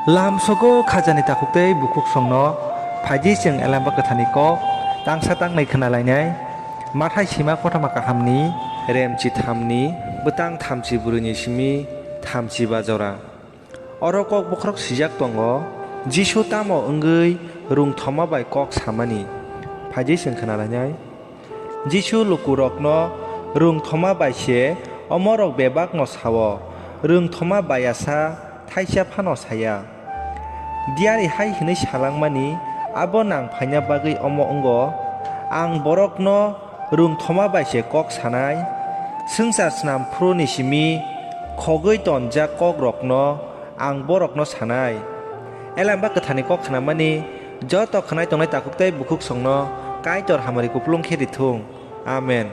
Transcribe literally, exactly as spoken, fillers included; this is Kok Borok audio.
Lamsogo khajani takhuk tei bukhuksongno phaidi chwng Elamba Kwtharni kok tangsa tangnai khna lainai. Mathai sima kothoma kahamni remchi thamni bwtang thamchi bwrwini simi thamchi ba jora. Oro kok bokhorok swijak tongo, Jisu tamo wngwi rwngthoma bai kok samani? Phaidi chwng khna lainai. Jisu lukurokno rwngthoma bai se omorok bebakno sao, rwngthoma bai asa thaisa phano saya. Diyari hai hwnwi salangmani abo nang phaina bagwi omo wngo, ang borokno rwngthoma bai se kok sanai, swngchar snam phuruni simi khogwi tonjak kokrokno ang borokno sanai. Elamba Kwtharni kok khnamani joto khwnai tongnai takhuk tei bukhuksongno Kaitor hamari kupulung khe rithung. Amen.